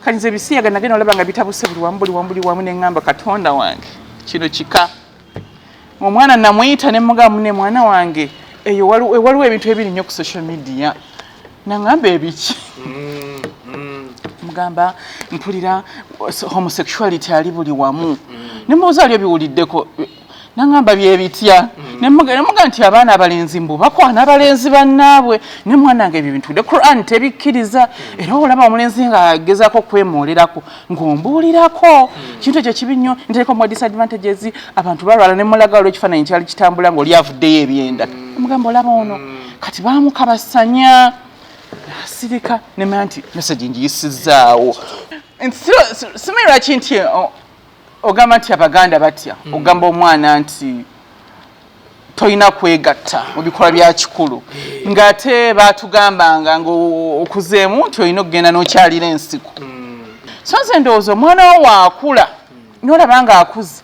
Kati nze ebisiyaga nagenda olaba nga bitabuse buli wamu, buli wamu, buli wamu, neŋŋamba, "Katonda wange, kino kika." Omwana namuyita ne mugamba, "Mune mwana wange, eyo waliwo ebintu ebiri nnyo ku social media." Naŋŋamba, "Ebiki?" Mugamba, "Mpulira homosexuality ali buli wamu." Ne mubuuza, "Ali obiwuliddeko?" Naŋŋamba, "Byebitya?" Ne mugamba nti abaana abalenzi mbu bakwana abalenzi bannaabwe. Ne mwana wange, ebyo bintu the Quran tebikkiriza. Era olaba omulenzi ng'agezaako okwemoolerako ng'ombuulirako, kintu ekyo kibi nnyo, ntereko mu disadvantages, abantu balwala. Ne mulaga waliwo ekifaananyi kyali kitambula ng'oli avuddeyo ebyenda. Omugamba, "Olaba ono kati baamukabasanya." Nasirika, nemanya nti message ngiyisizaawo. Simanyi lwaki nti ogamba nti Abaganda batya ogamba omwana nti tolina kwegatta mu bikolwa bya kikulu, ng'ate baatugambanga nga okuzeemu nti olina okugenda n'okyalira ensiko. So nze ndowooza omwana wo waakula n'olaba ng'akuze,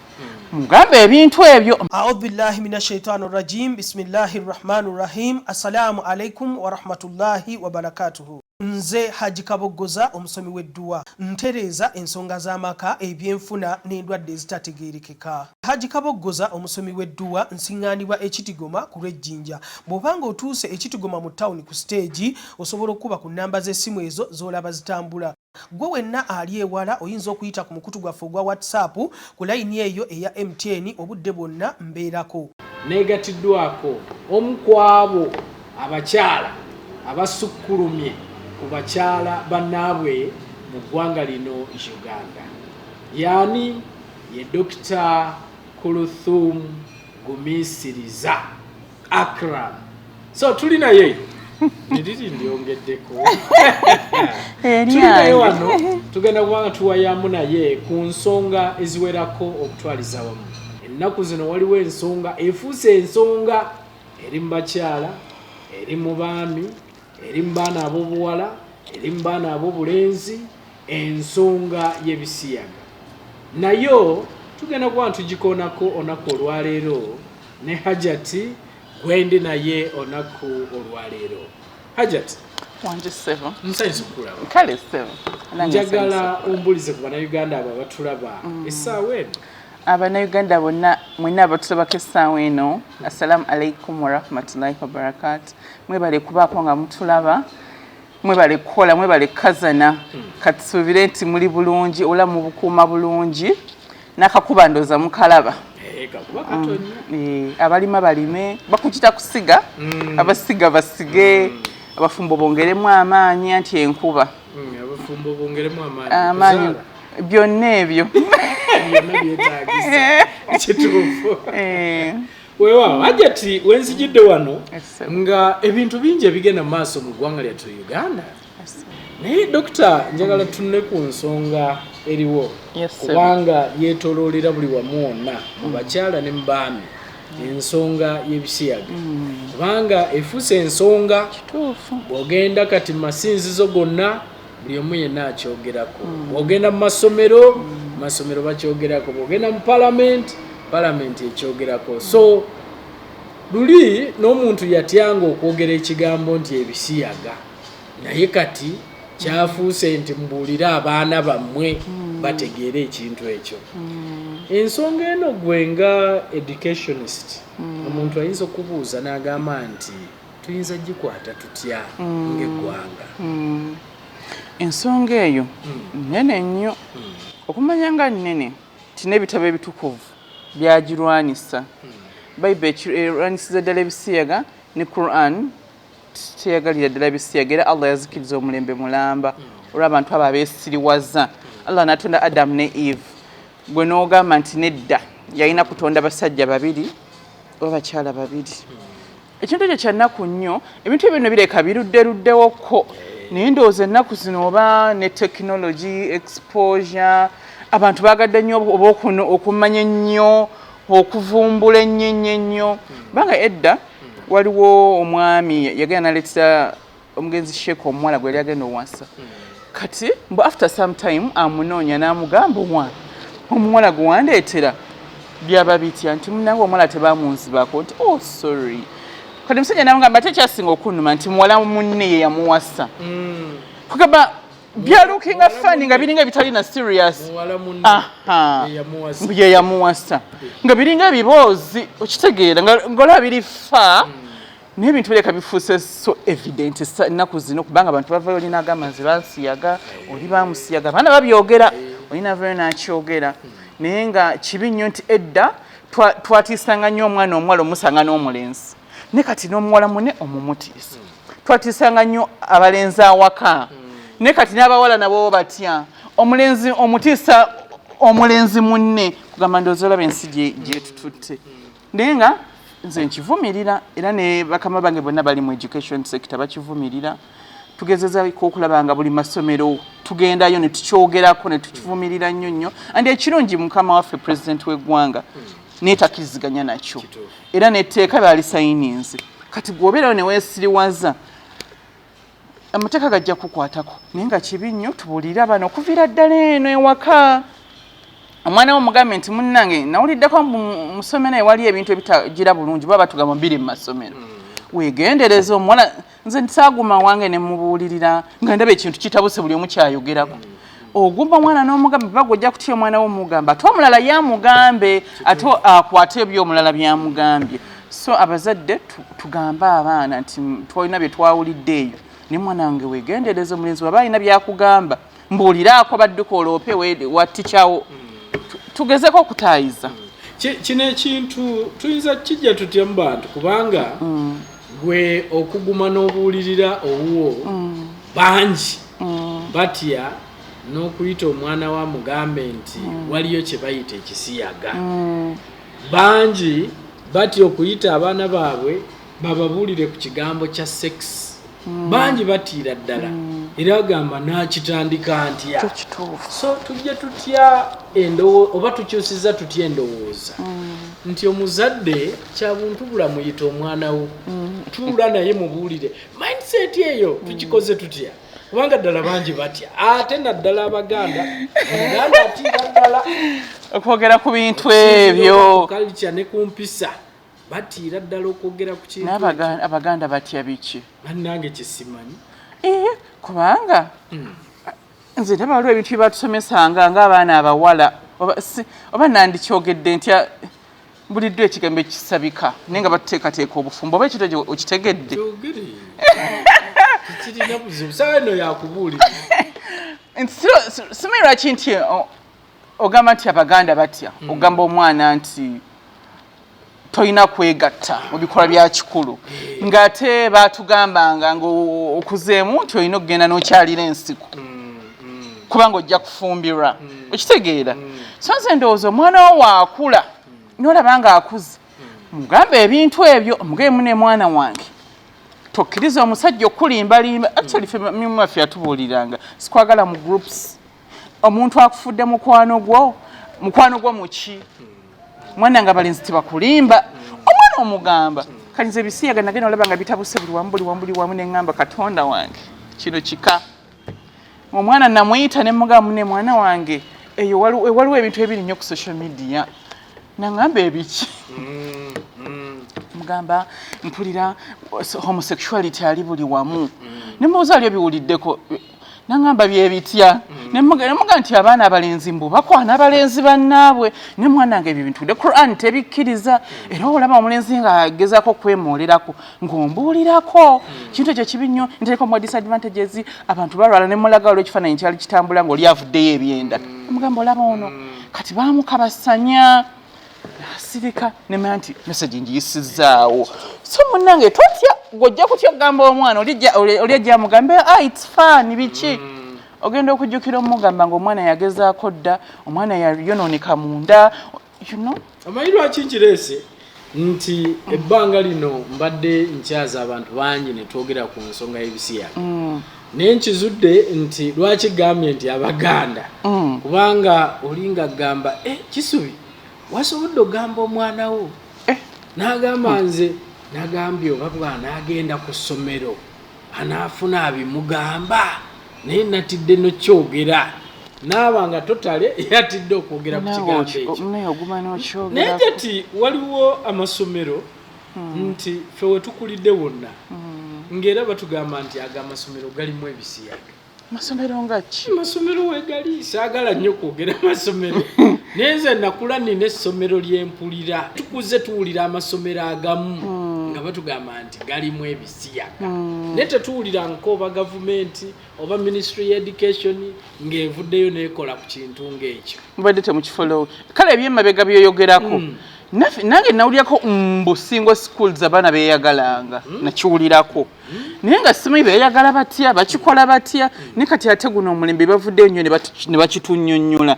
mugambe ebintu ebyo. Audhu billahi min ashaitani rajim. Bismillahi rrahmani rrahim. Assalamu alaikum warahmatullahi wabarakatuhu. Nze Haji Kaboggoza, omusomi w'edduwa, ntereeza ensonga z'amaka, ebyenfuna n'endwadde ezitategeerekeka. Haji Kaboggoza, omusomi w'edduwa, nsiŋŋaanibwa Ekitigoma ku lw'Ejjinja. Bw'obanga otuuse Ekitigoma mu tawuni ku siteegi, osobola okuba ku nnamba z'essimu ezo z'olaba zitambula. Gwe wenna ali ewala oyinza okuyita ku mukutu gwaffe ogwa WhatsApp ku layini eyo eya MTN, obudde bwonna mbeerako. Neegatiddwako omu ku abo abakyala abasukkulumye ku bakyala bannaabwe mu ggwanga lino Uganda. Yaani ye Dr Kuluthum Gumisiriza Akram. So tuli naye niriri ndyongeddeko, tuli naye wano, tugenda kubanga tuwayamu naye ku nsonga eziwerako. Okutwaliza wamu, ennaku zino waliwo ensonga efuuse ensonga eri mu bakyala, eri mu baami, eri mu baana ab'obuwala, eri mu baana ab'obulenzi, ensonga y'ebisiyaga. Nayo tugenda kuba ntugikoonako olunaku olwaleero ne Hajati gwendi naye olunaku olwaleero. Hajati. Wanje ssebo. Nsanyusa okulaba. Kale ssebo. Njagala ombulize ku Bannayuganda abo abatulaba essaawa eno. Abannayuganda bonna mwenna abatulabako essaawa eno, assalamu alaikum warahmatullahi wabarakatu. Mwebale kubaako nga mutulaba, mwebale kukola, mwebale kukazana. Katusuubire nti muli bulungi, obulamu bukuuma bulungi, n'akakuba ndooza mukalaba. Eh, kakuba katonya. Eh, abalima balime, bakukita kusiga, abasiga basige, abafumbo bongeremu amaanyi anti enkuba. Abafumbo bongeremu amaanyi. Amaanyi. Kuzaala. Byonna ebyo. Byonna byetaagisa, kituufu. Eh, Weewaawo Hajati, wenzijidde wano Yes, nga ebintu bingi ebigenda mu maaso mu ggwanga lyattu Uganda, naye dokita, njagala tunne ku nsonga eriwo, Yes, sir. kubanga yeetoloolera buli wamu wonna mu bakyala ne mu baami, ensonga y'ebisiyaga, kubanga efuuse ensonga. Kituufu. Bw'ogenda kati mu masinzizo gonna, buli omu yenna akyogerako. Bw'ogenda mu masomero, mu masomero bakyogerako. Bw'ogenda mu palamenti, palamenti ekyogerako. So luli n'omuntu yatyanga okwogera ekigambo nti ebisiyaga, naye kati kyafuuse nti mubuulire abaana bammwe bategeere ekintu ekyo. Ensonga eno, gwe nga educationist, omuntu ayinza okubuuza n'agamba nti tuyinza gikwata tutya ng'eggwanga? Ensonga eyo nnene nnyo. Okumanya nga nnene ti n'ebitabo ebitukuvu byagirwanisa. Bayibuli erwanisiza ddala ebisiyaga, ne Quran teyagalira ddala bisiyaga, era Allah yazikiriza omulembe mulamba olw'abantu abo abeesiriwaza. Allah n'atonda Adamu ne Eve, gwe n'ogamba nti nedda, yalina kutonda basajja babiri oba bakyala babiri. Ekintu ekyo kyannaku nnyo. Ebintu ebyo bino bireka birudderuddewokko, naye ndowooza ennaku zino oba ne technology exposure, abantu bagadde nnyo oba okumanya ennyo, okuvumbula ennyo ennyo ennyo, kubanga edda waliwo omwami yagenda naleetera omugenzi sheeka omuwala gwe yali agenda owasa. Kati mbu after some time amunoonya n'amugamba, "Omwana omuwala gwe wandeetera byaba bitya?" Nti, "Munange, omuwala tebamunzibako." Nti, "Oh, sorry." Kati omusajja namugamba, "Ate kyasinga okunnuma nti muwala munne ye yamuwasa." Kugamba Byalookinga funny nga biringa ebitalina serious. Muwala munne. Aha. Yeyamuwasa. Ye yamuwasa nga biringa ebiboozi, okitegeera, ng'olaba biri fa, naye ebintu bireka bifuuse so evident ennaku zino, kubanga abantu bavayo, olina agamba nze bansiyaga, oli bamusiyaga, abaana babyogera, olina avayo n'akyogera. Naye nga kibi nnyo nti edda twatiisanga nnyo omwana omuwala omusanga n'omulenzi, ne kati n'omuwala mune omumutiisa. Twatiisanga nnyo abalenzi awaka, ne kati n'abawala nabo batya omulenzi, omutiisa omulenzi munne. Kugamba ndowooza olaba ensi gyetututte. Naye nga nze nkivumirira, era ne bakama bange bonna bali mu education sector bakivumirira. Tugezezaako okulaba nga buli masomero tugendayo ne tukyogerako ne tukivumirira nnyo nnyo. And ekirungi, mukama waffe president w'eggwanga neetakkiriziganya nakyo, era netteeka baalisayininze. Kati gwobeerayo ne weesiriwaza, amateeka gajja kukwatako. Naye nga kibi nnyo. Tubuulire abaana okuviira ddala eno ewaka. Omwana wo mugambe nti, "Munnange, nawuliddeko mu ssomero ewali ebintu ebitagira bulungi." Baba batugamba biri mu masomero, weegendereza omuwala. Nze nsaaguma wange ne mubuulirira nga ndaba ekintu kitabuse, buli omu kyayogerako. Ogumba omwana n'omugamba, baga ojja kutya omwana wo, omugamba, ate omulala yamugambe, ate akwate ebyomulala byamugambye. So abazadde tugambe abaana nti twalina bye twawulidde eyo, naye mwana wange weegendereza, omulenzi waba alina byakugamba mbuuliraako, badduka oloope wattikyawo. Tugezeko okutaayiza. Kino ekintu tuyinza kijja tutya mu bantu? Kubanga gwe okuguma n'obuulirira owuwo, bangi batya n'okuyita omwana wa mugambe nti waliyo kye bayita ekisiyaga. Bangi batya okuyita abaana baabwe bababuulire ku kigambo kya sex. Bangi batiira ddala, era agamba n'akitandika ntya? Kyo kituufu. So tujje tutya endowo oba tukyusiza tutya endowooza nti omuzadde kya buntu bulamu yita omwana wo, tuula naye, mubuulire? Mindset eyo tukikoze tutya? Kubanga ddala bangi batya, ate naddala Abaganda. Omuganda atiira ddala okwogera ku bintu ebyo. Culture ne ku mpisa, batiira ddala okwogera ku kintu Naye ekyo. Abaganda batya biki? Bannange, kyesimanyi. Ee, kubanga nze ndaba waliwo ebintu bye batusomesanga ng'abaana abawala, oba nandikyogedde ntya, buliddwa ekigambo ekisabika, naye nga batuteekateeka obufumbo oba ekintu ekyo, okitegedde? Kyogere, tekirina buzibu, sawa eno yakubuulira. Nti simanyi lwaki nti ogamba nti Abaganda batya ogamba omwana nti tolina kwegatta mu bikolwa bya kikulu, ng'ate baatugambanga nga okuzeemu nti olina okugenda n'okyalira ensiko kubanga ojja kufumbirwa, okitegeera? So nze ndowooza omwana wo waakula n'olaba nga akuze, mugambe ebintu ebyo, mugambe, "Mune mwana wange, tokkiriza omusajja okulimbalimba." Actually ffe mimu waffe yatubuuliranga, sikwagala mu groups, omuntu akufudde mukwano gwo, mukwano gwo muki? Mwana nga abalenzi tebakulimba. Omwana omugamba. Kati nze ebisiyaga nagenda olaba nga bitabuse buli wamu, buli wamu, buli wamu, neŋŋamba, "Katonda wange, kino kika." Omwana namuyita ne mugamba, "Mune mwana wange, eyo waliwo ebintu ebiri nnyo ku social media." Naŋŋamba, "Ebiki?" Mugamba, "Mpulira homosexuality ali buli wamu." Ne mubuuza, "Ali obiwuliddeko?" Naŋŋamba, "Byebitya?" Nemuga nti abaana abalenzi mbu bakwana abalenzi bannaabwe. Ne mwana wange, ebyo bintu ne Quran tebikkiriza, era olaba omulenzi ng'agezaako okwemolerako ng'ombuulirako, kintu ekyo kibi nnyo, ntereka omuwa disadvantages, abantu balwala. Ne mulaga waliwo ekifaananyi kyali kitambula ng'oli avuddeyo ebyenda. Omugamba, "Olaba ono kati baamukabasanya." Nasirika, nemanya nti message ngiyisizaawo. So munnange, totya, gweojja kutya okugamba omwana, oli ajja amugambe, "Ah, it's fun," biki? Ogenda okujjukira omugamba nga omwana yagezaako dda, omwana yayonooneka munda. Omanyi lwaki nkireese? Nti ebbanga lino mbadde nkyaza abantu bangi ne twogera ku nsonga y'ebisiyaga, naye nkizudde nti lwaki gambye nti Abaganda, kubanga olinga gamba, "Eh, Kisubi, wasobodde ogamba omwana wo?" Eh. N'agamba, "Nze nagambye oba bw'anaagenda ku ssomero anaafuna abimugamba, naye natidde nokyogera." Naaba nga totale yatidde okwogera ku kigambo ekyo. Naye oguma n'okyogera. Naye jati waliwo amasomero nti ffe we tukulidde wonna ng'era batugamba nti ago amasomero galimu ebisiyaga. Masomero nga ki? Masomero wegali, saagala nnyo kwogera masomero, naye nze nakula nina essomero lyempulira. Tukuze tuwulira amasomero agamu nga batugamba nti galimu ebisiyaga, naye tetuwulira nko oba gavumenti oba ministry ya education ng'evuddeyo nekola ku kintu ng'ekyo. Mubadde temukifollow. Kale ebyemabega byoyogerako, nange nawulirako mbu single schools abaana beeyagalanga, nakiwulirako, naye nga simanyi beeyagala batya, bakikola batya. Naye kati ate guno omulembe bavuddeyo nnyo ne bakitunnyonnyola,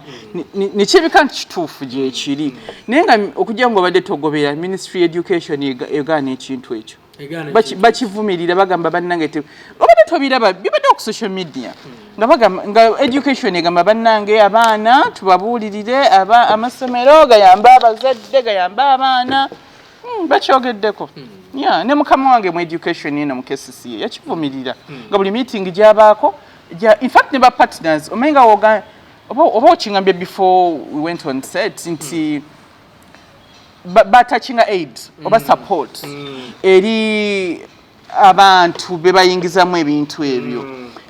nekirabika nti kituufu gyekiri. Naye nga okujja nga obadde togobera, ministry education egaana ekintu ekyo. Egaana. Bakivumirira, bagamba bannange obadde tobiraba, bibadde ku social media nga bagamba nga education egamba bannange abaana tubabuulirire, amasomero gayambe abazadde, gayambe abaana. Bakyogeddeko. Yeah, ne mukama wange mu education eno mu KCCA yakivumirira nga buli meeting gyabaako in fact ne ba partners. Omanyi nga oba okingambye before we went on set nti batachinga aid oba support eri abantu be bayingizamu ebintu ebyo.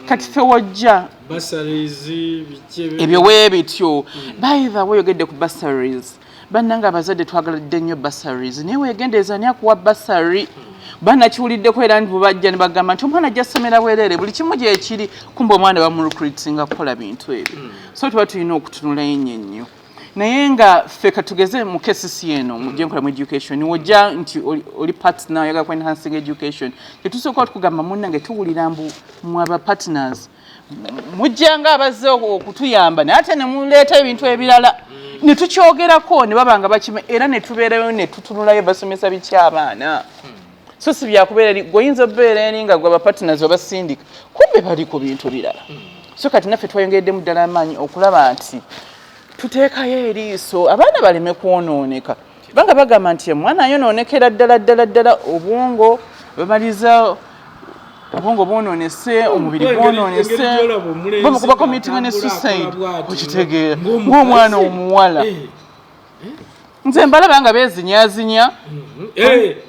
Kati ffe wojja bursaries, biki ebyo. Ebyo weebityo. By the way, oyogedde ku bursaries, bannange abazadde twagaladde nnyo bursaries, naye weegendereza ani akuwa bursary. Banakiwuliddeko era nti bwebajja ne bagamba nti omwana ajja ssomera bwereere, buli kimu gyekiri, kumbe omwana bamurecruitinga kukola bintu ebyo. So tuba tulina okutunulayo ennyo ennyo. Naye nga ffe katugeze mu KCC eno gyenkola mu education, wojja nti oli partner oyagala ku enhancing education, tetusooka tukugamba munnange tuwulira mbu mwe aba partners mujjanga abazze okutuyamba, naye ate ne muleeta ebintu ebirala. Ne tukyogerako ne baba nga bakima, era ne tubeerayo ne tutunulayo basomesa biki abaana. So si byakubeera eri gweoyinza obeera eri nga gwe abapartners obasindika, kumbe bali ku bintu birala. So kati naffe twayongereddemu ddala amaanyi okulaba nti tuteekayo eriiso abaana baleme kwonooneka, kubanga bagamba nti omwana ayonoonekera ddala ddala ddala, obwongo bamaliza obwongo bwonoonese, omubiri gwonoonese, Engeri gy'olaba omulenzi bamukuba committinga ne ng'atambula suicide. akola bw'ati, Okitegeera? ng'omukazi. Ng'omwana omuwala, nze mbalaba nga beezinyazinya,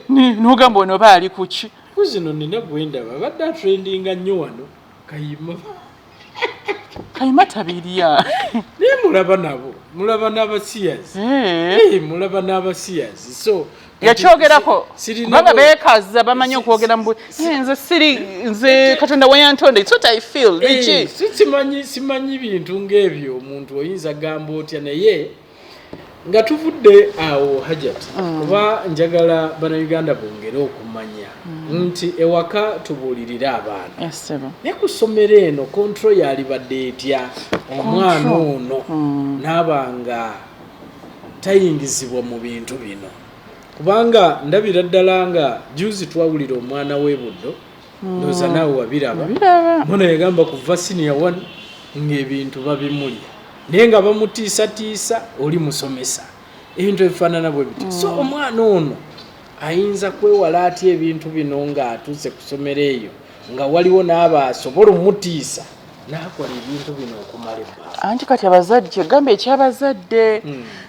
n'ogamba ono oba ali ku ki? Ku zino nina gwendaba abadde atrendinga nnyo wano, Kayima. Kayima tabirya. Naye mulaba nabo, mulaba n'abasiyazi. Mulaba n'abasiyazi, so Yakyogerako sirina kubanga beekaza, bamanyi okwogera mu nze siri, nze Katonda weyantonda, it's what I feel. Biki? Si simanyi, simanyi bintu ng'ebyo omuntu oyinza gamba otya. Naye nga tuvudde awo, Hajat, kuba njagala Bannayuganda bongere okumanya nti ewaka tubuulirire abaana, Yes, sir. naye ku ssomero eno control yalibadde etya omwana Control. ono n'aba nga tayingizibwa mu bintu bino? Kubanga ndabira ddala nga juzi twawulira omwana w'e Buddo, ndowooza naawe wabiraba. Biraba. Mwana yagamba kuva senior one ng'ebintu babimulya, naye nga bamutiisatiisa oli musomesa, ebintu ebifaanana bwe bityo. So omwana ono ayinza kwewala atya ebintu bino ng'atuuse ku ssomero eyo nga waliwo n'aba asobola omutiisa n'akola ebintu bino okumala ebbanga? Anti kati abazadde, kyegamba ekyabazadde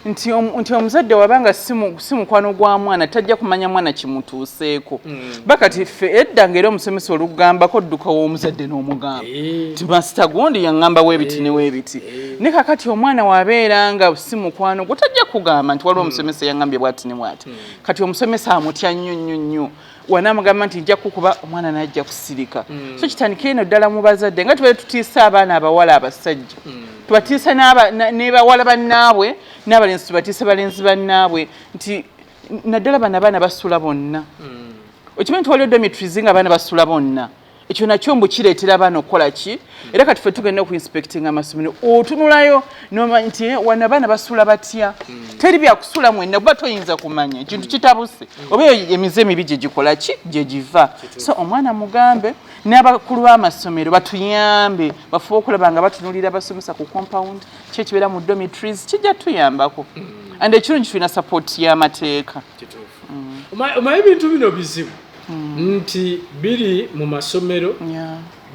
nti omuzadde wabanga si mukwano gwa mwana, tajja kumanya mwana kimutuuseeko. Bakati ffe edda ngaera omusomesa olugambako dduka w'omuzadde n'omugamba nti masita gundi yaŋŋamba weebiti ne weebiti. Ne kakati omwana wabeera nga si mukwano gwo, tajja kugamba nti waliwo omusomesa yaŋŋambye bwati ne bwati. Kati omusomesa amutya nnyo nnyo nnyo, wanaamugamba nti nja kukuba omwana, najja kusirika. So kitandikire eno ddala mu bazadde, nga tubeere tutiisa abaana abawala, abasajja tubatiisa ne bawala bannaabwe, n'abalenzi tubatiise balenzi bannaabwe, nti naddala bano abaana basula bonna. Okimanyi nti waliwo dormitories nga abaana basula bonna? Ekyo nakyo mbu kireetera abaana okukola ki. Era kati ffe tugenda okuinspectinga amasomero, otunulayo nomanya nti wano abaana basula batya, teri byakusula mwenna, kuba toyinza kumanya ekintu kitabuse oba eyo emize emibi gye gikola ki, gye giva. So omwana mugambe, n'abakulu b'amasomero batuyambe, bafube okulaba nga batunulira abasomesa ku compound, ki ekibeera mu dormitories, kijja tuyambako. And ekirungi tulina support y'amateeka. Kituufu. Omanyi ebintu bino bizibu nti biri mu masomero,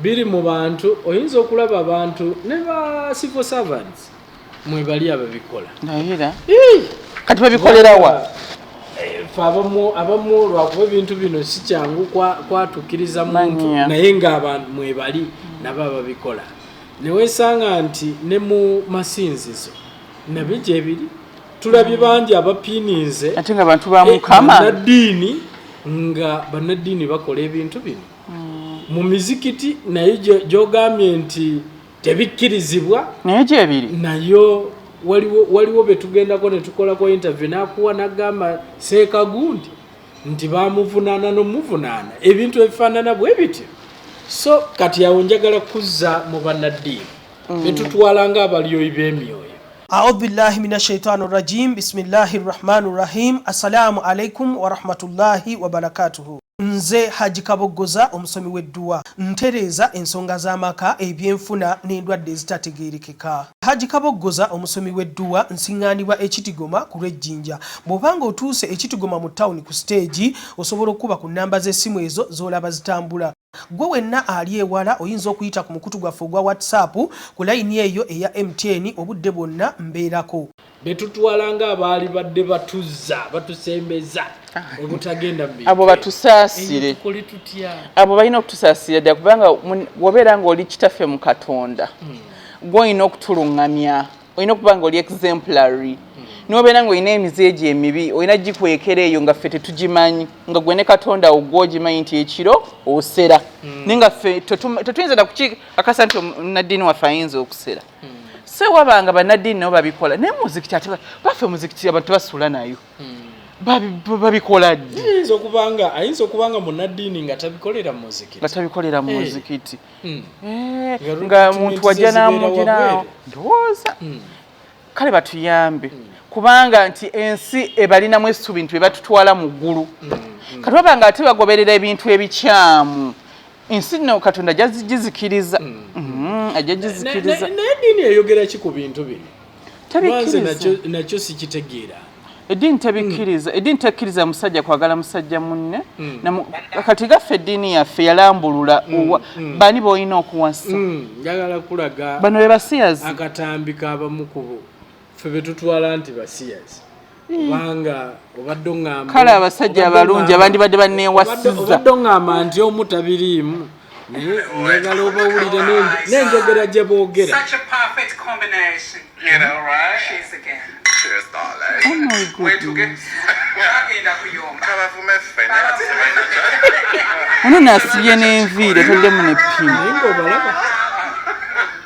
biri mu bantu. Oyinza okulaba abantu ne ba civil servants mwe bali ababikola. Naye kati babikolerawa? Ffe abamu lwakuba ebintu bino si kyangu kwatukiriza muntu, Manya. naye ng'abantu mwebali nabo ababikola. Newesanga nti ne mu masinzizo nabyo gyebiri, tulabye bangi abapiininze ate nga bantu ba Mukama, bannaddiini, nga bannaddiini bakola ebintu bino mu mizikiti, naye gyogambye nti tebikkirizibwa, naye gyebiri. Nayo waliwo betugendako netukolako interview, nakuwa nagamba seekagundi nti bamuvunaana nomuvunaana ebintu ebifaanana bwe bityo. So kati awo njagala kuzza mu bannaddiini betutwala nga abalyoyi b'emyoyo. Audhu billahi min ashaitani rajim, bismillahi rrahmani rrahim. Assalamu alaikum warahmatullahi wabarakatuhu. Nze Haji Kaboggoza, omusomi w'edduwa, ntereeza ensonga z'amaka, ebyenfuna n'endwadde ezitategeerekeka. Haji Kaboggoza, omusomi w'edduwa, nsiŋŋaanibwa Ekitigoma ku lw'Ejjinja. Bw'obanga otuuse Ekitigoma mu tawuni ku siteegi, osobola okukuba ku nnamba z'essimu ezo z'olaba zitambula. Gwe wenna ali ewala oyinza okuyita ku mukutu gwaffe ogwa WhatsApp ku layini eyo eya MTN, obudde bwonna mbeerako. Betutwala nga abaali badde batuzza batusembeza obutagenda mu bintu. Abo batusaasire. Eyo tukole tutya? Abo balina okutusaasira ddala, kubanga bw'obeera ng'oli kitaffe mu Katonda, gw'olina okutuluŋŋamya, olina okuba nga oli exemplary. Nobeera ng'olina emize egyo emibi, olina gikwekera eyo nga ffe tetugimanyi, nga gwe ne Katonda wo gwogimanyi nti ekiro osera, naye nga ffe tetuyinza nakukikakasa nti omunaddiini waffe ayinza okusera. So wabanga bannaddiini nabo babikola, naye muzikiti ate baffe muzikiti abantu basula nayo. Babikola ddi? Ayinza okubanga munnaddiini nga tabikolera mu muzikiti. Nga tabikolera mu muzikiti. Eh, Nga nga muntu wajja zibeera n'amugiraawo. Wabweru. Ndowooza kale batuyambe, kubanga nti ensi ebalinamu essuubi nti bebatutwala mu ggulu. Kati waba nga ate bagoberera ebintu ebikyamu, ensi nno Katonda ajja gizikiriza. Ajja gizikiriza. Naye eddiini eyogera ki ku bintu bino? Kuba nze Tebikkiriza. nakyo sikitegeera. Eddiini tebikkiriza. Eddiini tekkiriza musajja kwagala musajja munne. Kati gaffe eddiini yaffe yalambulula bani b'olina okuwasa. Njagala kulaga Bano be basiyazi. Akatambi k'abamu ku ffe betutwala nti basiyazi, kubanga obadde oŋŋamba Kale abasajja obadde abalungi abandibadde banneewasiza. Obadde oŋŋamba nti omu tabiriimu, naye njagala obawulire n'enjogera gye boogera. Such a perfect combination. You know, right? Cheers again. Cheers, darling. Oh my Wait to get. goodness. Bagenda kuyomba. Kabavume ffe, naye ate tebalina kya- Ono naasibye n'enviiri, ataddemu ne pini. Naye ng'obalaba.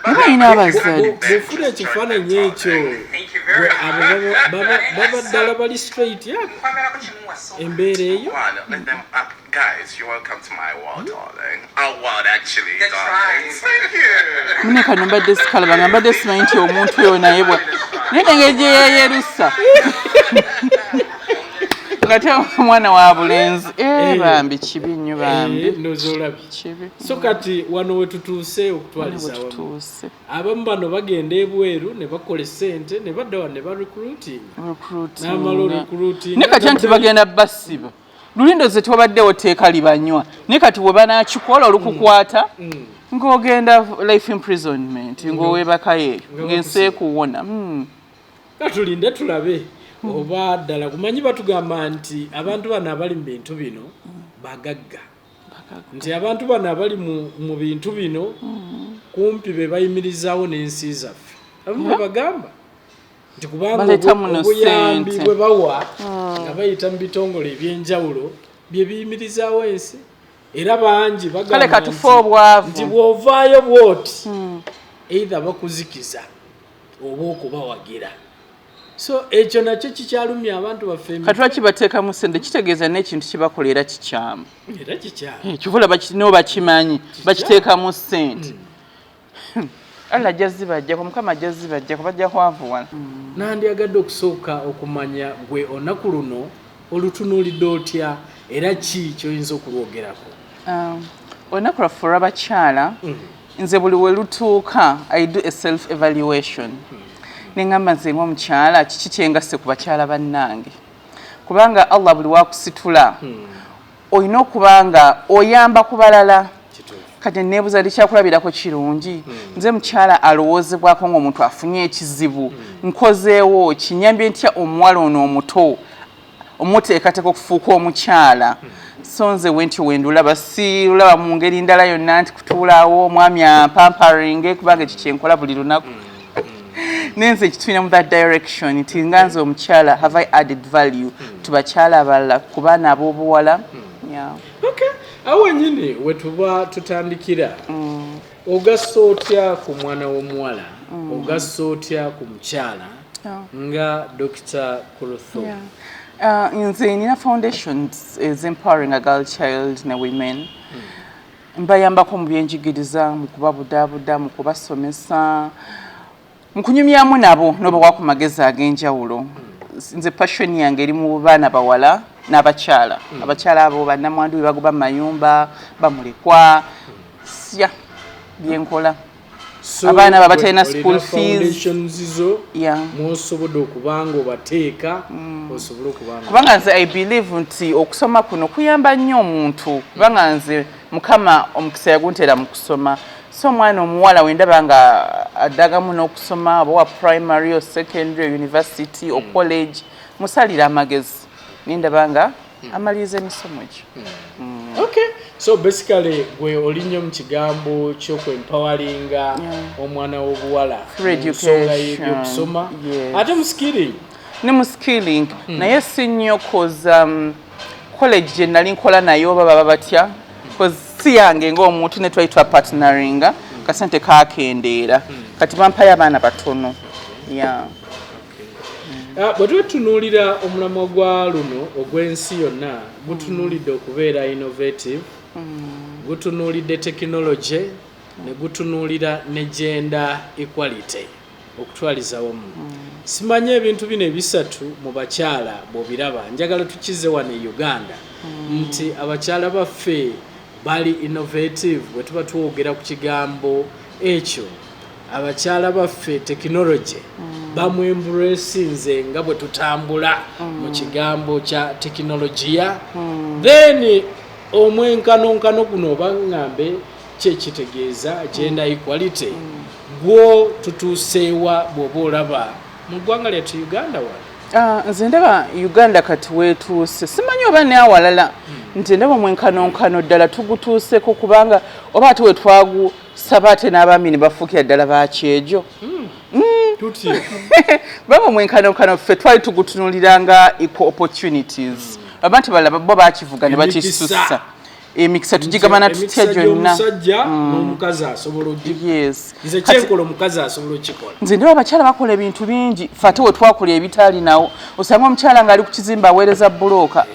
Naye balina abazadde. Bw'ofuna ekifaananyi ekyo, Thank you very much. abo baba ddala bali straight up. Nkwagalako kimu wasoma. Embeera eyo. One, let them up. Guys, you're welcome to my world, darling. Our world, actually, That's darling. right. Thank you. Mune kano mbadde sikalaba, nga mbadde simanyi nti omuntu oyo naye bwa naye nengeri gye yeeyerusa nga te omwana wa bulenzi. Eh, bambi kibi nnyo bambi. Eh, ndowooza olabye. Kibi. So kati wano wetutuuse okutwaliza awamu, Tutuuse. Abamu bano bagenda ebweru ne bakola essente ne badda wano ne ba recruiting, n'amala recruiting. Naye kati anti bagenda basiba lulindo ze tewabaddewo tteeka libanywa, naye kati bwe banakikola olukukwata ng'ogenda life imprisonment, ng'oweebakayo eyo Nga ng'ensi bakusiba. ekuwona. Katulinde tulabe oba ddala kumanyi batugamba nti abantu bano abali mu bintu bino bagagga, nti abantu bano abali mu bintu bino kumpi be bayimirizaawo n'ensi zaffe. Abamu bwe bagamba nti kubanga Baleeta muno obuyambi ssente. bwe bawa nga bayita mu bitongole ebyenjawulo bye biyimirizaawo ensi, era bangi Kale bagamba katufe obwavu. nti bw'ovaayo bw'oti, either bakuzikiza oba okubawagira. So ekyo nakyo kikyalumya abantu baffe emitwe. Kati lwaki bateekamu ssente? Kitegeeza n'ekintu kibakola era kikyamu. Era kikyamu. Kivula nabo bakimanyi, bakiteekamu ssente. Allah ajja zibajjako, Mukama ajja zibajjako, bajja kwavuwala. Nandyagadde okusooka okumanya gwe olunaku luno olutunuulidde otya, era ki kyoyinza okulwogerako? Olunaku lwaffe olw'abakyala, nze buli we lutuuka I do a self evaluation, neŋŋamba nze ng'omukyala kiki kyengasse ku bakyala bannange, kubanga Allah buli wakusitula olina okuba nga oyamba ku balala. Kati neebuuza likyakulabirako kirungi, nze mukyala alowoozebwako ng'omuntu afunye ekizibu, nkozeewo kinyambye ntya omuwala ono omuto omuteekateeka okufuuka omukyala? So nze wentyo wendulaba, sirulaba mu ngeri ndala yonna nti kutuulaawo omwami ampamparinge, kubanga ekyo kyenkola buli lunaku. Nenze ekitulina mu that direction nti nga nze omukyala, have I added value to bakyala abalala, ku baana ab'obuwala? Yeah. Okay, awo wenyini wetuba tutandikira. Ogassa otya ku mwana w'omuwala? Ogassa otya ku mukyala nga Dr. Kulthum? Yeah. Nze nina foundations is empowering a girl child ne women. Mbayambako mu byenjigiriza, mu kubabudaabuda, mu kubasomesa, mu kunyumyamu nabo n'obawa ku magezi ag'enjawulo. Nze passion yange eri mu baana bawala n'abakyala. Abakyala abo bannamwandu be bagoba mu mayumba, bamulekwa. Yeah, byenkola. So, Abaana abo abatalina olina school fees. foundations zo mwosobodde okuba nga obateeka osobole okuba nga Kubanga nze I believe nti okusoma kuno kuyamba nnyo omuntu, kubanga nze Mukama omukisa yaguntera mu kusoma. So omwana omuwala wendaba nga addagamu n'okusoma, oba wa primary or secondary or university or college, musalira amagezi nendaba nga amaliriza emisomo gyo. Okay, so basically gwe oli nnyo mu kigambo ky'okwempoweringa omwana w'obuwala Through mu nsonga education. y'ebyokusoma, Yes. ate mu skilling. Ne mu skilling, naye si nnyo, cause college gye nali nkola nayo oba baba batya, cause si yange ng'omuntu, ne twali twapartneringa, kasente kakendeera, kati bampayo abaana batono, yeah. Ah, bwe twetunuulira omulamwa gwa luno ogw'ensi yonna, gutunuulidde okubeera innovative, gutunuulidde technology, ne gutunuulira ne gender equality okutwaliza wamu. Simanyi ebintu bino ebisatu mu bakyala bw'obiraba, njagala tukize wano e Uganda nti abakyala baffe bali innovative. Bwe tuba twogera ku kigambo ekyo, abakyala baffe technology bamwembracinze nga bwe tutambula mu kigambo kya tekinologiya, then omwenkanonkano guno oba ŋŋambe kyekitegeeza gender equality, gwo tutuuseewa bw'oba olaba mu ggwanga lyattu Uganda wano? Ah, nze ndaba Uganda kati weetuuse, simanyi oba neawalala, nti ndaba omwenkanonkano ddala tugutuuseko, kubanga oba ate wetwagusaba ate n'abaami ne bafuukira ddala bakyejo. Tutyo. Kubanga omwenkanonkano ffe twali tugutunulira nga equal opportunities, abantu balala bo bakivuga ne bakisussa. Emikisa. Emikisa tugigabana tutya Emikisa gyonna? Gy'omusajja n'omukazi asobola ogi Yes. Nze kyenkola omukazi asobola okikola. Nze ndaba abakyala bakola ebintu bingi, fe ate wetwakola ebitaalinawo. Osanga omukyala ng'ali ku kizimbe aweereza bulooka.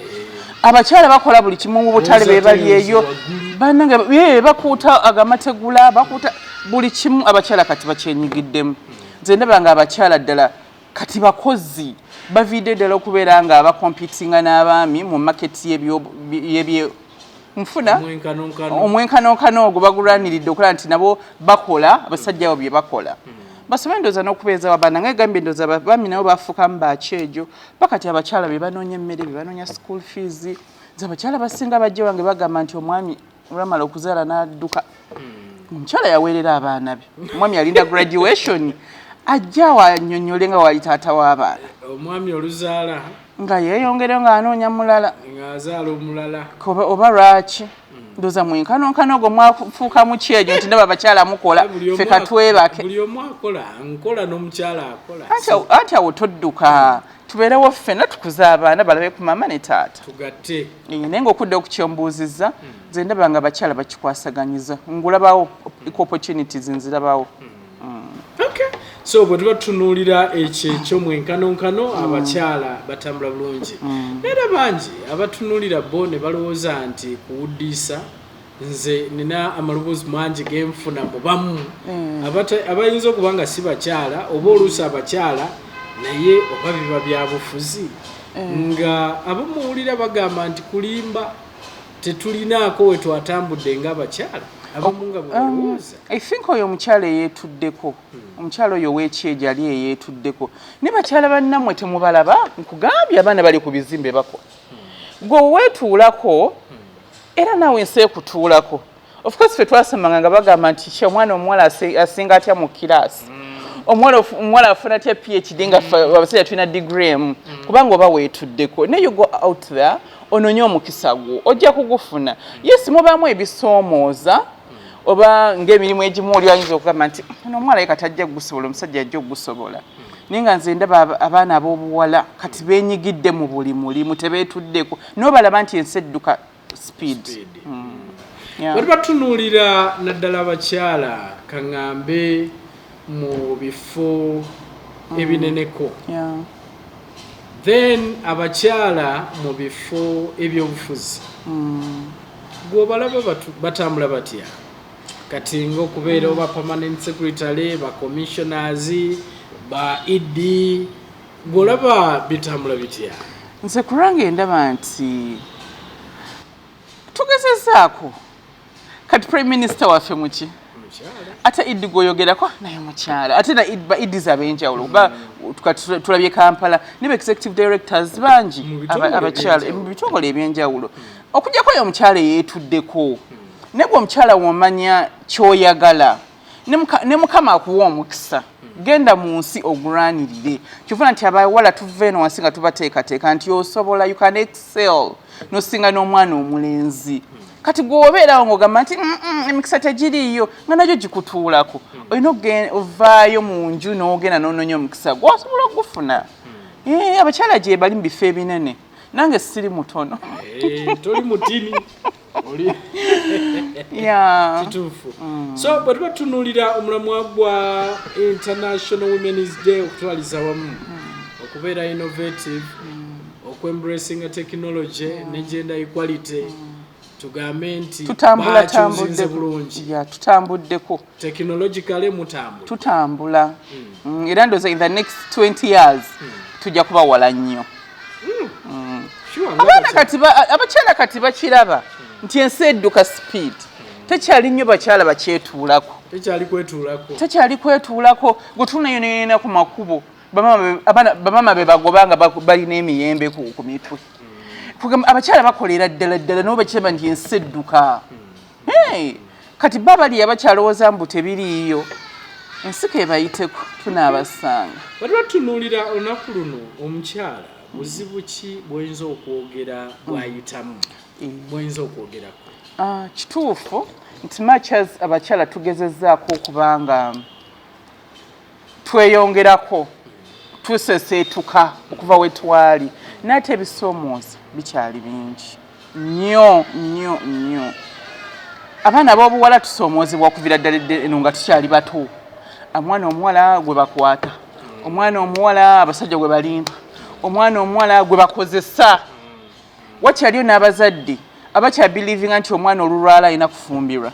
Abakyala bakola buli kimu mu butale, Booza be bali tiles eyo. Waggulu. Bannange, bakuuta agamategula, bakuuta buli kimu. Abakyala kati bakyenyigiddemu. Nze ndaba nga abakyala ddala kati bakozi, baviidde ddala okubeera nga bacompetinga n'abaami mu market y'ebyo nfuna. Omwenkanonkano. Omwenkanonkano ogwo bagulwaniridde okulaba nti nabo bakola abasajja abo bye bakola, basome ndooza n'okubeezawo abaana. Nga egambye, ndooza abaami nabo bafuukamu bakyejo bakati abakyala be banoonya emmere, be banoonya school fees. Nze abakyala basinga bajja wange bagamba nti omwami olwamala okuzaala n'adduka, omukyala yaweerera abaana be, omwami yalinda graduation ajja awo annyonnyole nga wali taata w'abaana. Omwami oluzaala nga yeeyongerayo ng'anoonya mulala. Ng'azaala omulala. Oba lwaki ndooza mwenkanonkano ogwo mwafuukamu kyejo nti ndaba abakyala mukola, Buli ffe omu katwebake. Buli omu akola, nkola n'omukyala akola. Anti awo todduka, tubeerewo ffenna tukuze abaana balabe ku maama ne taata. Tugatte. Eh, naye ng'okudda okukyombuuzizza, nze ndaba nga abakyala bakikwasaganyiza, ngulabawo equal opportunities, nzirabawo. Okay, so bwe tuba tutunuulira ekyo ekyomwenkanonkano, abakyala batambula bulungi, era bangi abatunuulira bo ne balowooza nti kuwuddiisa. Nze nina amaloboozi mangi genfuna mu bamu abayinza okuba nga si bakyala, oba oluusi abakyala, naye oba biba bya bufuzi, nga abamuwulira bagamba nti kulimba, tetulinaako we twatambudde ng'abakyala abamu nga bwe balowooza. I think oyo omukyala eyeetuddeko, omukyala oyo ow'ekyejo ali eyeetuddeko ne bakyala bannammwe temubalaba. Nkugambye, abaana bali ku bizimbe bakola, gwe weetuulako era naawe ensi ekutuulako. Of course ffe twasomanga nga bagamba nti ki omwana omuwala asinga atya mu kiraasi. Omuwala afuna atya PhD nga ffe abasajja tulina degree emu? Kubanga oba weetuddeko, naye you go out there ononye omukisa gwo, ojja kugufuna. Yes, mubaamu ebisoomooza, oba ng'emirimu egimu oli ayinza okugamba nti ono omuwala ye kati ajja kugusobola, omusajja ajja okugusobola. Naye nga nze ndaba abaana ab'obuwala kati beenyigidde mu buli mulimu, tebeetuddeko, n'obalaba nti ensi edduka speed. Speed. Yeah. Bwe batunuulira naddala abakyala, kaŋŋambe mu bifo ebineneko, then abakyala mu bifo ebyobufuzi, gweobalaba batambula batya kati ngaokubeera oba permanent secretary, ba commissioners, ba ED, gweolaba bitambula bitya? Nze kulwange ndaba nti tugezezaako. Kati prime minister waffe muki? Mukyala. Ate ED gwoyogerako naye mukyala, ate na ba EDs ab'enjawulo, kuba kati tulabye Kampala ne ba executive directors bangi Mu bitongole abakyala ebyenjawulo. mu bitongole ebyenjawulo, okujjako oyo omukyala eyeetuddeko. Naye gwe omukyala womanya kyoyagala, ne Mukama akuwa omukisa, genda mu nsi ogulwanirire. Kyovuna nti abawala tuva eno wansi nga tubateekateeka nti osobola, you can excel nosinga n'omwana omulenzi. Kati gwe obeerawo ng'ogamba nti emikisa tegiriiyo, nga nagyo gikutuulako, olina ovaayo mu nju n'ogenda n'onoonya omukisa gwe, osobola okugufuna. Abakyala gye bali mu bifo ebinene, nange siri mutono. Eh, toli mutini oli. Kituufu. So bwe tuba tutunuulira omulamwa gwa International Women's Day okutwaliza wamu, okubeera innovative, okwembracinga technology ne gender equality, tugambe nti Tutambula. bakyuzinze Tambuddeko. bulungi? Yeah, tutambuddeko. Technologically mutambula? Tutambula. Era ndowooza in the next 20 years tujja kuba wala nnyo. Sure, Abaana kati abakyala kati bakiraba nti ensi edduka speed, tekyali nnyo bakyala bakyetuulako. Tekyali kwetuulako. Tekyali kwetuulako. Gwe tunayonayona ku makubo, bamama be bagoba nga balina emiyembe ku mitwe. Kugamba abakyala bakolera ddala ddala, nabo bakiraba nti ensi edduka. Hey, kati ba bali abakyalowooza mbu tebiriiyo, ensi kebayiteko, tunaabasanga. Bwe tuba tutunuulira olunaku luno, omukyala buzibu ki bw'oyinza okwogera bw'ayitamu, bw'oyinza okwogerako? Ah, kituufu nti much as abakyala tugezezzaako okuba nga tweyongerako, tuseseetuka okuva we twali, naye ate ebisoomooza bikyali bingi nnyo nnyo nnyo. Abaana ab'obuwala tusoomoozebwa okuviira ddala eno nga tukyali bato. Omwana omuwala gwe bakwata, omwana omuwala abasajja gwe balimba, omwana omuwala gwe bakozesa. Wakyaliyo n'abazadde abakyabelievinga nti omwana olulwala alina kufumbirwa.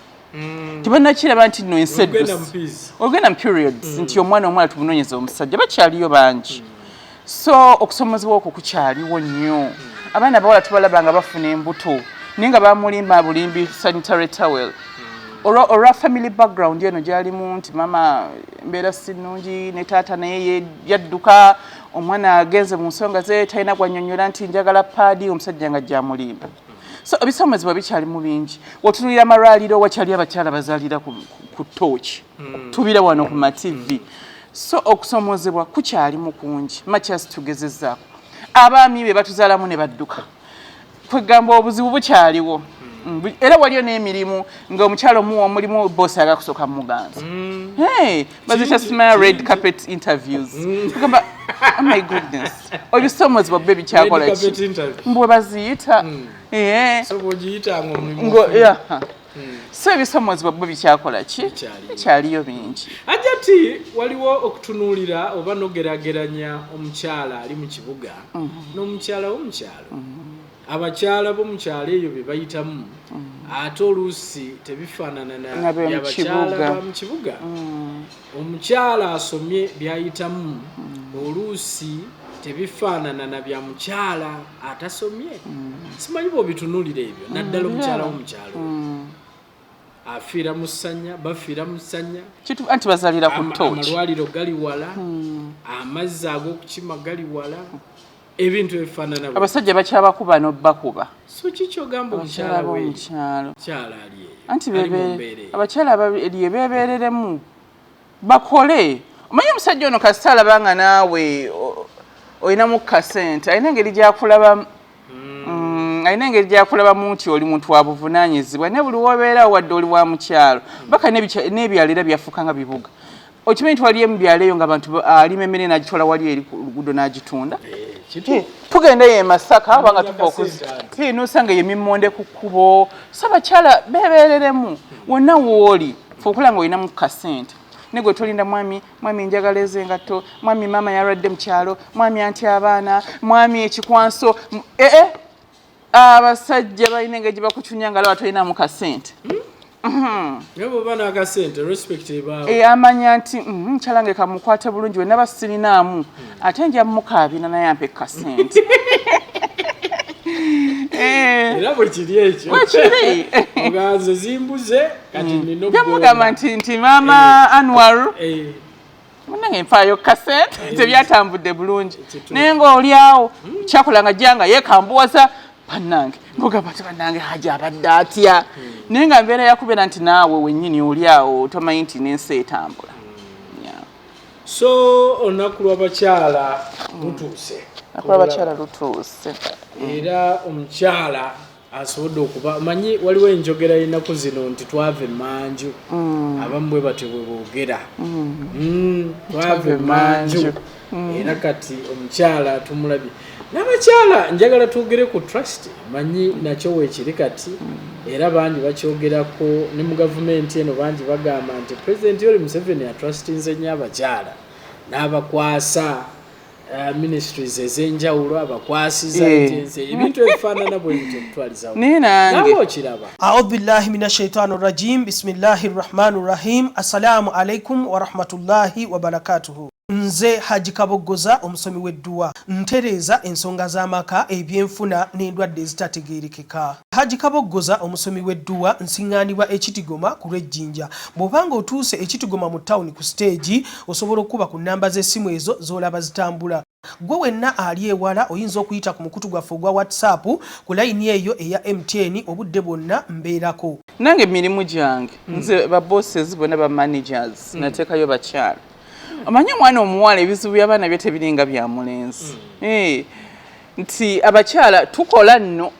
Tebannakiraba nti nno ensi Ogenda mu edduse. peace. Ogenda mu periods, nti omwana omuwala tumunoonyeza omusajja, bakyaliyo bangi. So okusomozebwa okwo kukyaliwo nnyo. Abaana abawala tubalaba nga bafuna embuto, naye nga bamulimba bulimbi sanitary towel, olwa family background eno gyalimu nti mama embeera si nnungi, ne taata naye yadduka, omwana agenze mu nsonga ze, talina gwanyonyola nti njagala pad, omusajja nga gyamulimba. So ebisomezebwa bikyalimu bingi. Wotunulira amalwaliro, wakyali abakyala bazaalira ku tooki, tubira wano ku ma TV. So okusomozebwa kukyalimu kungi makyasi. Tugezezaako, abaami be batuzaalamu ne badduka, kwegamba obuzibu bukyaliwo. Era waliyo n'emirimu ng'omukyala omuwa omulimu, bosi aga kusooka muganza. Hey, bazita smile red carpet interviews. Kugamba, oh my goodness, ebisomozebwa bbe bikyakola. Red ki carpet interview. Mbwe baziyita. Eh. So bw'ogiyitanga omulimu Ngo ofuna. yeah. So ebisomozebwa bwe bikyakola ki? Bikyaliyo. Bikyaliyo bingi. Ajja ti waliwo okutunuulira oba nogerageranya omukyala ali mu kibuga n'omukyala w'omukyalo. Abakyala b'omukyalo eyo bye bayitamu ate oluusi tebifaanana na Na b'omu byabakyala kibuga. ba mu kibuga. Omukyala asomye byayitamu oluusi tebifaanana na bya mukyala atasomye. Simanyi bw'obitunuulira ebyo, naddala omukyala w'omukyalo afiira mu ssanya, bafiira mu ssanya. Anti bazalira ku tooki. Amalwaliro gali wala, amazzi ag'okukima gali wala, ebintu ebifaanana bwe. Abasajja bakyabakuba n'obbakuba. So kikyogamba abakyala omukyala we b'omukyalo? Mukyala ali eyo Anti ali mu mbeera eyo. abakyala abali beebereremu, bakole. Omanyi omusajja ono kasita alaba nga naawe olinamu kasente, alina engeri gyakulabamu, alina engeri gyakulabamu nti oli muntu wa buvunaanyizibwa, naye buli wobeera wadde oli wa mukyalo baka n'ebyalo era byafuuka nga bibuga. Okimanyi nti waliyo mu byalo eyo nga abantu alima emmere n'agitwala wali eri ku luguudo n'agitunda. Tugenda eyo e Masaka oba nga tuva okuzi nosanga eyo emimmonde ku kkubo. So abakyala beebeereremu wonna wooli, fe okulaba nga olinamu kasente, ne gwe tolinda mwami, mwami njagala ezo engatto, mwami maama yalwadde mu kyalo, mwami anti abaana, mwami ekikwanso. Ee, abasajja balina engeri gye bakucunya nga alaba tolinamu kasente. Naye bw'oba n'akasente, respect ebaawo. Amanya nti mukyala nge kamukwate bulungi, wenaba sirinaamu ate nja mukaabina naye ampe kasente. Era bwe kiri ekyo. Bwe kiri. Oganze zimbuze kati nina Jamugamba nti maama Anwar, munange nfaayo kasente, tebyatambudde bulungi. Naye ng'oliawo kyakola nga jja nga yeekambuwaza bannange, ngogamba ti bannange haja abadde atya, naye nga mbeera yakubeera nti naawe wennyini oli awo tomanyi nti n'ensi etambula. Yeah. So olunaku lw'abakyala lutuuse. Olunaku lw'abakyala lutuuse. Era omukyala asobodde okuba, manyi waliwo enjogera y'ennaku zino nti twava emmanju. Abamu bwe batyo bwe boogera. Twava emmanju, era kati omukyala tumulabye n'abakyala. Njagala twogere ku trust, manyi nakyo weekiri kati, era bangi bakyogerako ne mu gavumenti eno. Bangi bagamba nti Pulezidenti Yoweri Museveni atrustinze nnyo abakyala n'abakwasa ministries ez'enjawulo, abakwasiza agency, ebintu ebifaanana bwe bityo okutwaliza wamu. Naye nange Naawe okiraba. Audhu billahi min ashaitani rajim, bismillahi rrahmani rrahim. Assalamu alaikum warahmatullahi wabarakatuhu. Nze Haji Kaboggoza, omusomi w'edduwa, ntereeza ensonga z'amaka, ebyenfuna n'endwadde ezitategeerekeka. Haji Kaboggoza, omusomi w'edduwa, nsiŋŋaanibwa Ekitigoma ku lw'Ejjinja. Bw'obanga otuuse Ekitigoma mu tawuni ku siteegi, osobola okukuba ku nnamba z'essimu ezo z'olaba zitambula. Gwe wenna ali ewala oyinza okuyita ku mukutu gwaffe ogwa WhatsApp ku layini eyo eya MTN, obudde bwonna mbeerako. Nange emirimu gyange, nze ba bosses bonna, ba managers, nateekayo bakyala. Omanyi omwana omuwala ebizibu by'abaana bye tebiringa bya mulenzi. Nti abakyala tukola nno,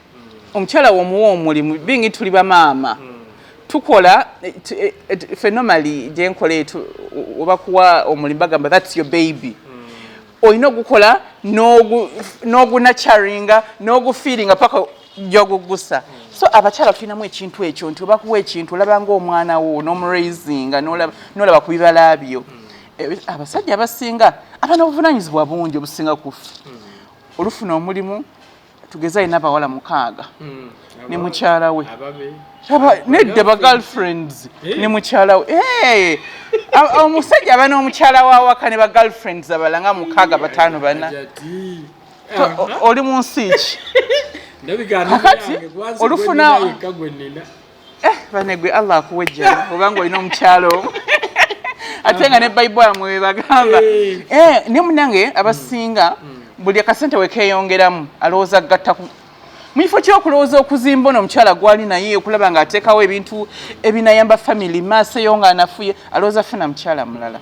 omukyala womuwa omulimu, bingi tuli bamaama tukola, ffe normally gyenkola etu obakuwa omulimu bagamba, "That's your baby." Olina ogukola n'ogunurturinga n'ogufeedinga paka gyogugusa. So abakyala tulinamu ekintu ekyo nti obakuwa ekintu olaba ngaomwana wo n'omuraisinga, n'olaba ku bibala byo. Abasajja abasinga abaana obuvunanyizibwa bungi obusinga kuffe. Olufuna omulimu, tugeze alina abawala 6 ne mukyala we. Ababe. Nedda, ba girlfriends ne mukyala we. Omusajja aba n'omukyala wawaka ne ba girlfriends abala nga mukaaga, bataano, bana. Ajati. Oli mu nsi ki? Ndabika Kakati, yange gwanze olufuna gwe nnina yekka gwe nnina. Banegwe, Allah akuwa ejjana obanga olina omukyalo omu ate nga ne Bayibuli yamwe bagamba. Ne munange abasinga buli akasente wekeyongeramu alowooza gatta ku mu kifo ky'okulowooza okuzimba ono omukyala gwali naye, okulaba ng'ateekawo ebintu ebinayamba family maaso eyo ng'anafuye, alowooza funa mukyala mulala.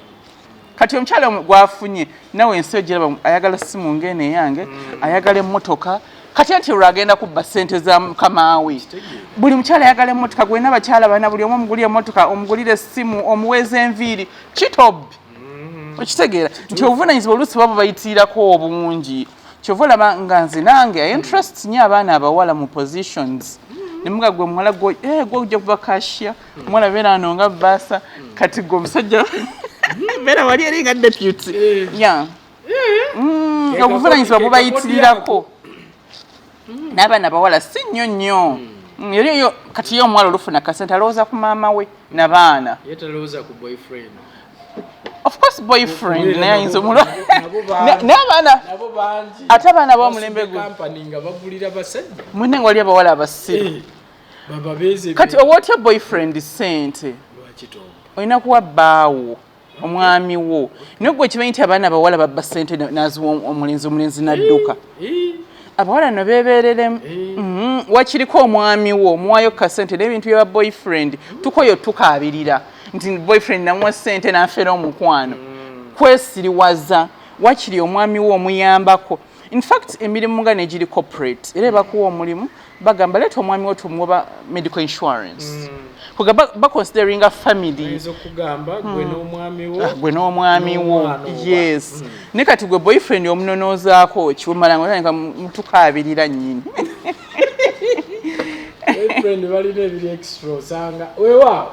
Kati omukyala gwafunye nawe ensi ogiraba, ayagala simu ng'eno eyange, ayagala emmotoka. Kati anti olwo agenda kubba ssente za mukamaawe. Buli mukyala ayagala emmotoka, gwena abakyala bana, buli omu omugulire emmotoka, omugulire essimu, omuweeza enviiri kitobbi. Okitegeera nti obuvunanyizibwa oluusi baba bayitirirako obungi. Kyova olaba nga nze nange I interest nnyo abaana abawala mu positions nemuga, gwe muwala gwe, gwe ojja kuba cashier, omuwala beera ano nga bursar, kati gwe omusajja beera wali eri nga deputy. Yeah. Obuvunanyizibwa bubayitirirako n'abaana abawala si nnyo nnyo. Eri eyo kati ye omuwala olufuna kasente alowooza ku maama we nabaana. Ye talowooza ku boyfriend. Of course boyfriend Okubeera naye ayinza omulwa nabo bangi. N'abaana Nabo bangi. Ate abaana b'omulembe Basudde guno. company nga bagulira basajja. Munne nga wali abawala abasiru. Bababeeze. Kati oba otya boyfriend sente? Lwaki tompa? Olina kuwa bbaawo, omwami wo. Naye gwe kimanyi nti abaana abawala babba sente n'aziwa omulenzi, omulenzi n'adduka. Abawala no beebereremu. Wakiriko omwami wo omuwayo kasente n'ebintu bya boyfriend tukoyo tukaabirira nti boyfriend namuwa sente n'afeera omukwano. Kwesiriwaza wakiri omwami wo omuyambako. In fact, emirimu nga negiri corporate, era ebakuwa omulimu bagamba, leeta omwami wo tumuwa medical insurance. Kuga baconsideringa family. Ayinza okugamba gwe n'omwami wo. Ah, gwe n'omwami wo. N'omwana oba. Yes, naye kati gwe boyfriend omunonoozaako kiwumala nga otandika mutukaabirira nnyini. Boyfriend balina ebiri extra, osanga weewaawo.